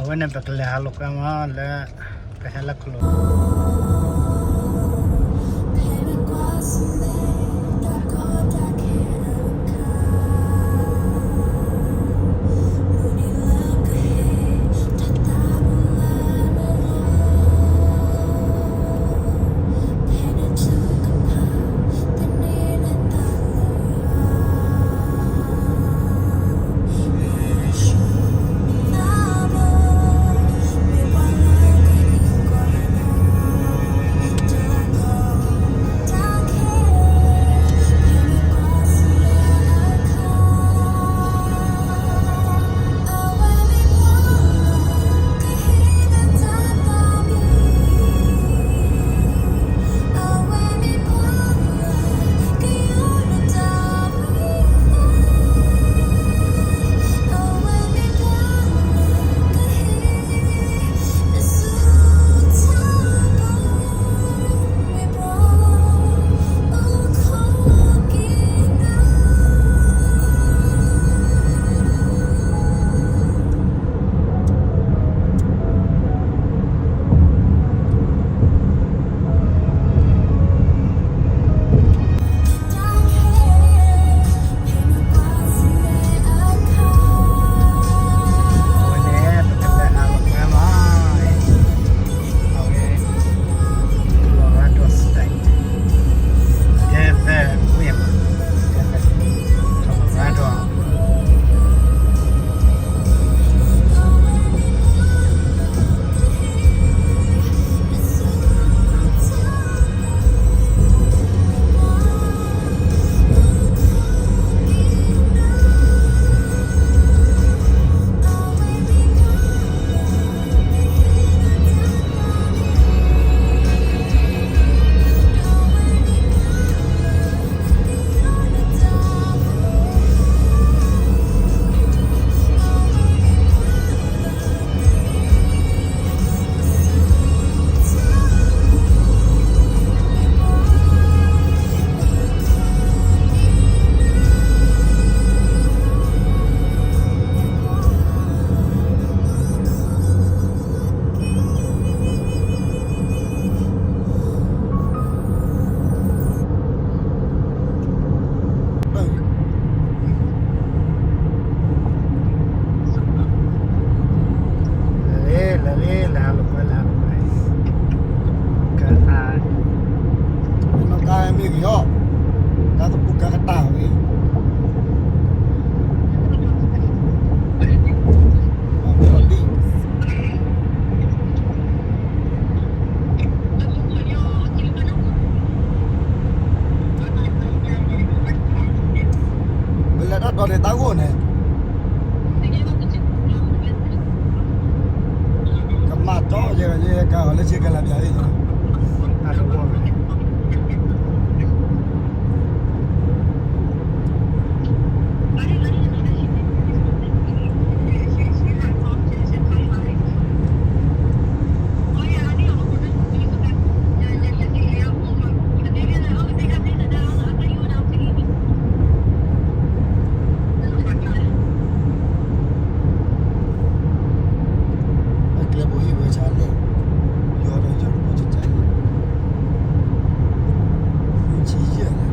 အဝဲန့ၣ် ပကလဲၤဟးလိာ်ကွဲမးလၢ ပဟဲလၢခလိ လၢလၢလၢလၢ ဟးလိာ်ကွဲ လၢဟးလိာ်ကွဲ ကဟး နီၢ်ကါမ့ၢ်ဂ့ၤဟီၣ် တၢ်သပူၤကါကတၢၢ်ဝဲ ပလဲၤတၢ်တီၤန့ၣ် တၢ်ဂိၢ်န့ၣ် ကမၣ်တီယဲ ယဲကၤအီၤလၢဆ့ကၤလးပၠးအံၤ အကျဲဘိဟ့ၣ်ဝဲဆါလၢ ယီၤဒီးယီၤတပူၤကကါအံၤ ဆံယဲၢ်လၢ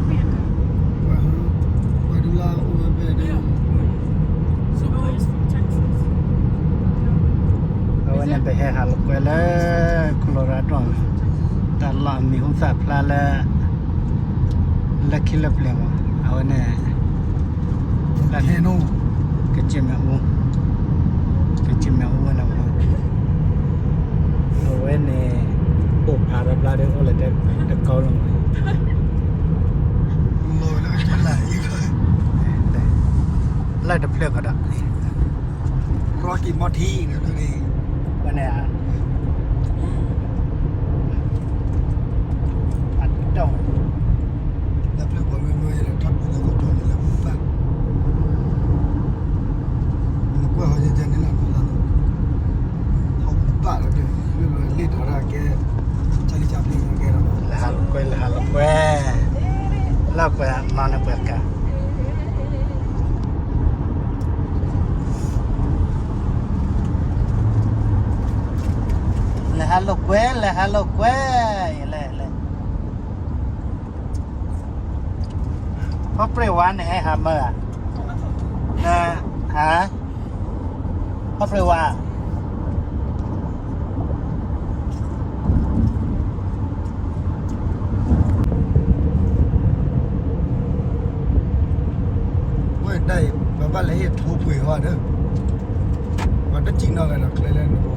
ပှၤဒုလၢအိၣ်ဝဲဖဲန့ၣ် အဝဲန့ၣ် ပဟဲဟးလိာ်ကွဲလၢ Colorado န့ၣ် တၢ်လီၢ်အမံၤဟူသၣ်ဖျါလၢ လၢခံလၢပျၢၤမး အဝဲန့ၣ် ကစ့ၣ်မဲာ်အူ ကစ့ၣ်မဲာ်အူန့ၣ်မး အဝဲန့ၣ် အိၣ်ဖးရၤဘျါဒီး အိၣ်လၢတကီလီၤမး လၢတဖျၢၣ်ကဒီး Rocky Mountain န့ၣ် ဝဲန့ၣ် အတီၢ် လၢဖျၢၣ်ပှၤမ့ၢ်မ့ၢ်ထီၣ်ပူၤလၢကတီၢ်န့ၣ်လၢပူၤဘၣ် နကွၢ်ဟီယဲယဲန့ၣ်လီၤ က လဲၤဟးလိာ်ကွဲ လဲၤဟးလိာ်ကွဲ လဲၤလဲၤ ဖီပြ့ဝါန့ၣ် ဟဲဟးမၢဧါ, န ဟါ, ဖီပြ့ဝါ ဝဲဒၣ်အံၤ ပဘၣ်လဲၤဟ့ၣ်ထိပှ့ၤဟီဒီး ပှၤတစံၣ်နီၣ်ဂၤဒီးကျဲလၢနဘိ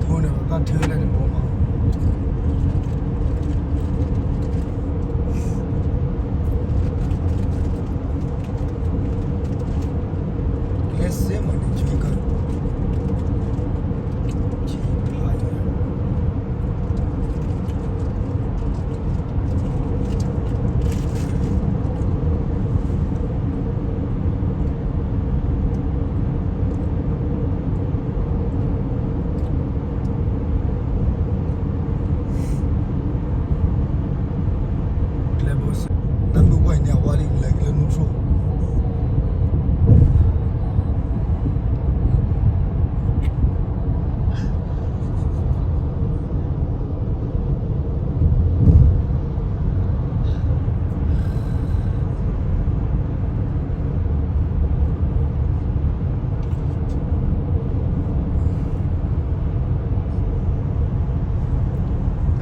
ထိန့ၣ် ပဘၣ်ထၢလၢနဘိမး ကျဲစ့မးန့ၣ် ဆူက ဆူက ကျဲဘိစ့ တၢ်မုၢ်ဝဲအံၤန့ၣ် အဝဲလံ လဲၤကလၢနူထြိ တၢ်လီ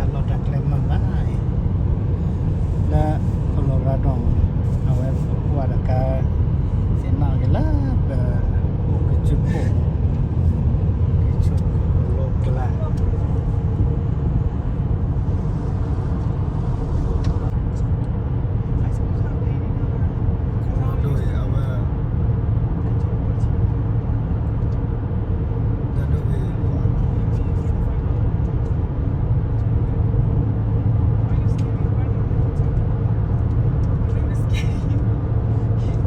ၢ်တၢ်ကျဲမုာ်ဘၣ်အံၤ လၢ Colorado အဝဲပကွၢ်တခါ သ့ၣ်နီၣ်က့ၤလၢပ အိၣ်ကဆူၣ်ခိၣ် ကဆူၣ်ခိၣ်လိကျါ ဒိၣ်အံၤ အဝဲ တၢ်ဒိၣ်ဂ့ၤ ယဟးဝဲယသးပ့ၤနီၣ်ယသးကီၢ်ကီၢ်ဝဲဒၣ် ဆိလၢယဖိသၣ်ခွါ အီၣ်နီၢ်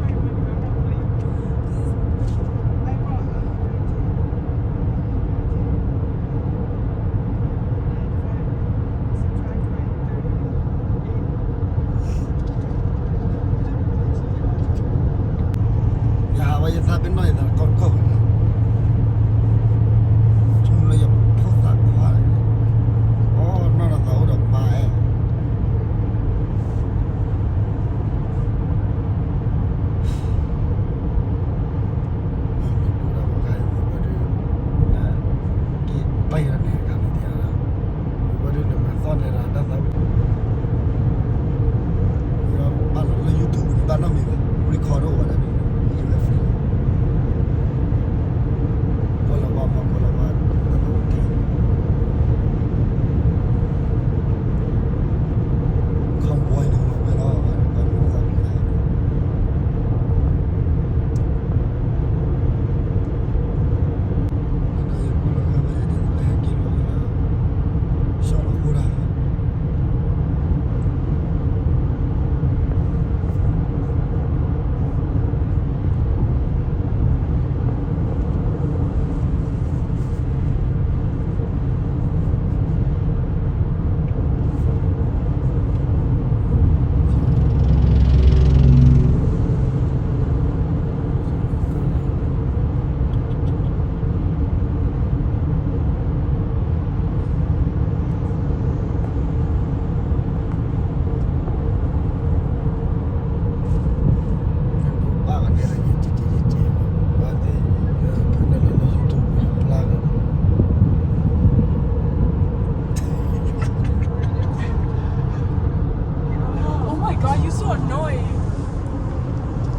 ဒီးသးအိၣ်ဒီးမါအဲၣ် ဒိၣ်ဒၣ်ပကါအံၤ ဝဲဒၣ် က့ၤပၢၢ်ယၤန့ၣ် အခါန့ၣ်တ့ၢ်လီၤ ဝဲဒၣ်န့ၣ် မၤသီၣ်န့ၢ်ဒၣ်တၢ်သးဝံၣ် ဘၣ်လီၤလၢ YouTube န့ၣ် ဘၣ်နီတမံၤဘၣ် record အိၣ်ဝဲဒၣ်န့ၣ် ယဝဲ free လီၤ ကွၢ်လီၤဝါမး ကွၢ်လီၤဝါ တၢ်သးဝံၣ် cowboy န့ၣ် မၤဝဲလီၤ ဘၣ်မၤသီၣ်န့ၢ် ဒီးယကွၢ်လီၤဂာ်ဝဲဒၣ် ဟဲက့ၤလီၤဝဲလၢ ရှီၣ်လီၤဃိတၢ် Oh my God, you're so annoying.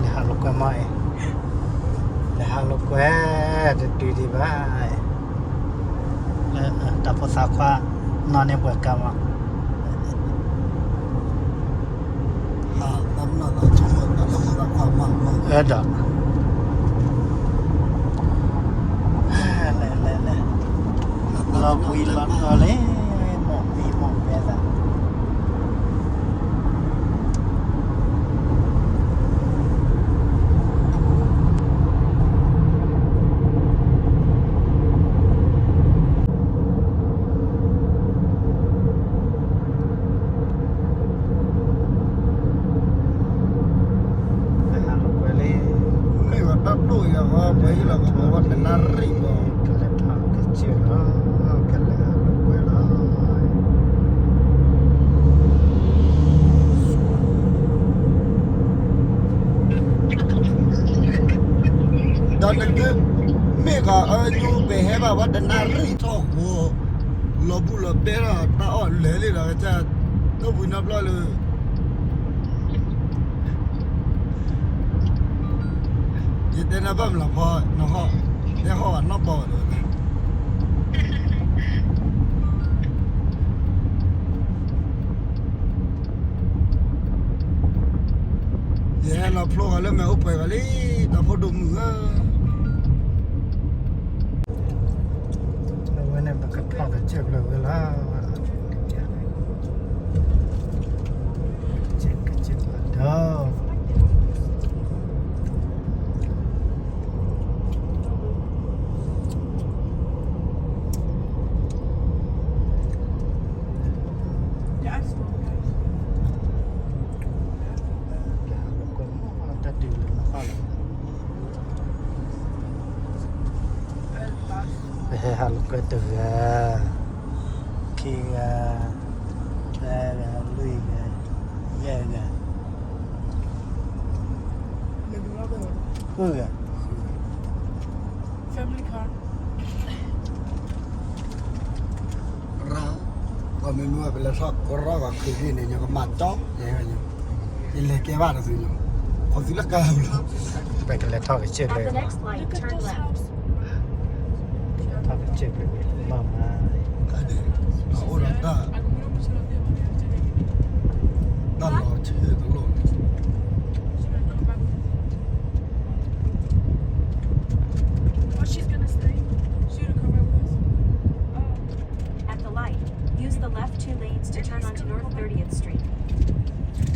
လဲၤဟးလိာ်ကွဲမးအံၤ လဲၤဟးလိာ်ကွဲ တတုၤဒံးဘၣ် လၢတၢ်ဖိသၣ်ခွါ နီၢ်န့ၢ်ပှဲၤကါမး အၢဒီး လဲၤလဲၤလဲၤ လီၤဘှံးလီၤတီၤလံ မိၢ်မံမိၢ်မဲသး Thank you. ဟ့ၣ်လီၤကပီၤဝဲတနၣ်ရံၣ်မး, ကလဲၤထီၣ်ကစၢၢ်လီၤ, ကလဲၤကွဲးလီၤ. ဒီးနကမ့ၢ်ကီးအၢညိ ပဟဲဘၣ်ဝဲတနၣ်ရံၣ်ထီၣ်ဃီ, လီၤဘူၣ်လီၤဘဲလီၤ တၢ်အီၣ်လဲၤလံဒီး ကစၢ် တၢ်ဝံၤနီတဘျီလၢ ယတဲနၤဘၣ်မနုၤဖီ, နဟီၣ်, တဲဟီၣ်ဘၣ်နီၢ်ပီၢ်ဒီး ယဟဲလီၤဖျိဃီလၢမဲာ်အိၣ်ပှဲၤဂီၤလံ, တၢ်ဖိဒိၣ်မုၣ်ဧၢ. အဝဲန့ၣ်ပကထီၣ်ကစၢၢ်ဖျၢၣ်ဝဲလီၤ. ကစၢၢ်, ကစၢၢ်ဖျၢၣ်ဒီး ပဟဲဟးလိာ်ကွဲတဂၤ, ခံဂၤ, သၢဂၤ, လွံၢ်ဂၤ, ယဲၢ်ဂၤ, ဃုဂၤ, ရၢ, ပမ့မ့ၢ်ဝဲပလဲၤထီၣ်ကရီဂီၤခုးဒ်န့ၣ် ညီကမၤတီ, ယလဲၤကဲဘၣ်တသုညီ, ခီသုလၢကါလီၤ, ပကလဲၤထီၣ်ကစၢၢ်ဖျၢၣ်, ထီၣ်ကစၢၢ်ဖျၢၣ်ဘၣ်မး, အအိၣ်ဒီးတၢ်, တၢ်လီၤဆၢကလိာ်န့ၣ် At the light, use the left two lanes to turn onto North thirtieth Street.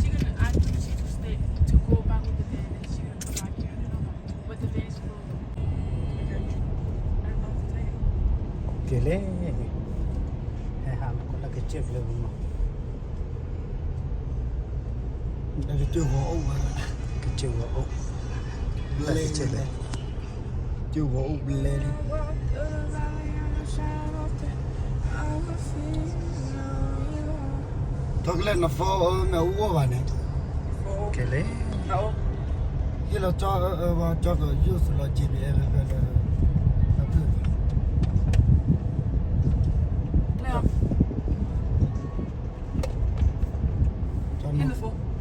She's gonna ask me if she can stay to go back with the van, and she's gonna come back here. I don't know how. But the van is closed. Okay. I don't know what to tell you. ကဲလဲၣ်, ဟဲဟးလီၤကစၢၢ်ဖျၢၣ်မး, ကစၢၢ်ဂီၤအိၣ်, ကစၢၢ်ဂီၤအိၣ်, ဘျဲၣ်, ကစၢၢ်ဂီၤအိၣ်ဘျဲၣ်လံ. ထီၣ်ကလဲၣ်နဖိမ့ၢ်အိၣ်ဘၣ်န့ၣ်, ကဲလဲၣ်, ဟ့ၣ်လီၤကၠီအၢအၢဘၣ် ကၠီကယိၣ်သုးလီၤ GPS ဖဲဖဲလၢ, ကၠီန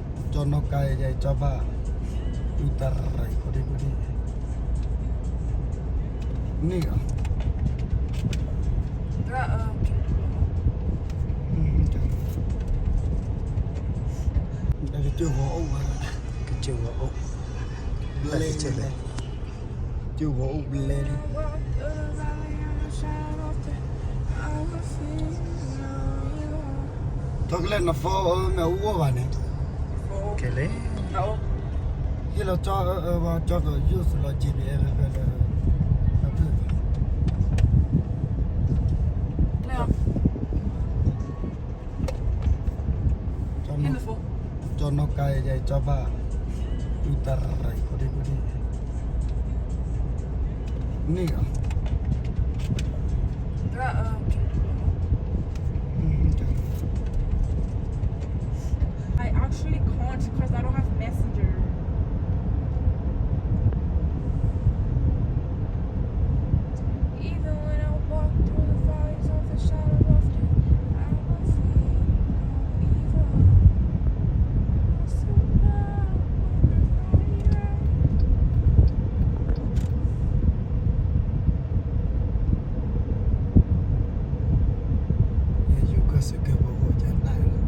ီၢ်ကါယဲ ကၠီဘၣ်, အုတရံၣ် ကိးဒံကိးဒံ, န့ၣ်လီၤ. ကစၢၢ်ဂီၤအိၣ်, ကစၢၢ်ဂီၤအိၣ်, ဘျဲၣ်, ကစၢၢ်ဂီၤအိၣ်ဘျဲၣ်လံ. ထီၣ်ကလဲၣ်နဖိမ့ၢ်အိၣ်ဘၣ်န့ၣ်, ကဲလဲၣ်, ဟ့ၣ်လီၤကၠီအၢအၢဘၣ် ကၠီကယိၣ်သုးလီၤ GPS ဖဲဖဲလၢ, ကၠီနီၢ်ကါယဲ ကၠီဘၣ်, အုတရံၣ် ကိးဒံကိးဒံ, န့ၣ်လီၤ. I actually can't 'cause I don't have Messenger. Even when I walk through the valleys of the shadow of death, I will fear no evil. Your soul now with the mighty rain. ယယိၤကၢၢ်စ့ၢ်ကီး ပအိၣ်ကနၣ်လီၤ.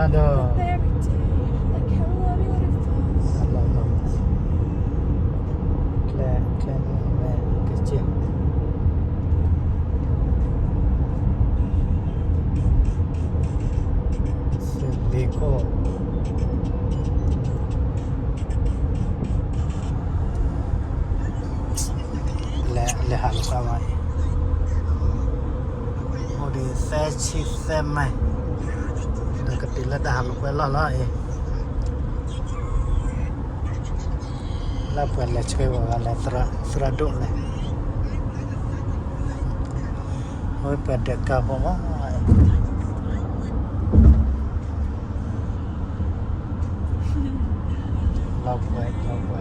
ဒီး အလီၤလီၤ ကျဲ ကျဲန့ၣ်ဝဲကစၢၢ် စဘ့ကိၣ် လဲၤ လဲၤဟးလိာ်ကွဲမးအံၤ အိၣ်ဒံးသၢဆံသၢမံး ဒီးကတုၤလၢတၢ်ဟးလိာ်ကွဲလီၢ်လီၤအံၤ လၢပှၤလဲၤဆှၢဝဲဂၤလဲၤ သရၣ်ဒိၣ်လဲၣ် အဝဲပှၤဒၢးကါဖိမး လီၤပှဲၤ လီၤပှဲၤ